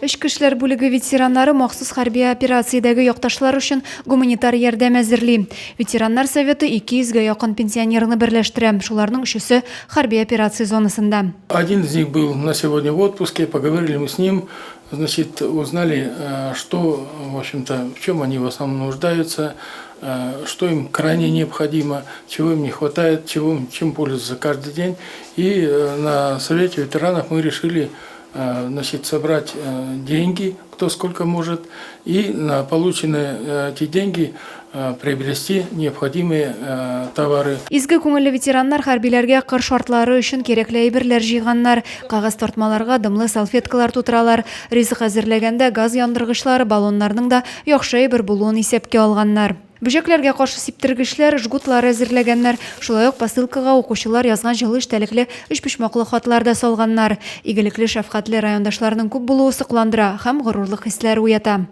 Эчке эшләр бүлеге ветераннары махсус хәрби операциядәге якташлар өчен гуманитар ярдәм әзерли. Ветераннар советы 200 гә якын пенсионерны берләштерә, шуларның өчесе хәрби операция зонасында. Один из них был на сегодня в отпуске, поговорили мы с ним, значит, узнали, что, в общем-то, в чем они в основном нуждаются, что им крайне необходимо, чего им не хватает, чего, чем пользуются каждый день. И на совете ветеранов мы решили значит, собрать деньги, кто сколько может, и на полученные эти деньги приобрести необходимые товары. Изге күңелле ветераннар хәрбиләргә кыр шартлары өчен кирәкле әйберләр җыйганнар. Кәгазь тартмаларга дымлы салфеткалар тутыралар. Ризык әзерләгәндә газ яндыргычлар, баллоннарның да яхшы әйбер булуын исәпкә алганнар. Бөҗәкләргә каршы сиптергечләр, жгутлар әзерләгәннәр. Шулай ук посылкага укучылар язган җылы эчтәлекле өчпочмаклы хатлар да салганнар. Игелекле, шәфкатьле райондашларның күп булуы сокландыра һәм горурлык хисләре уята.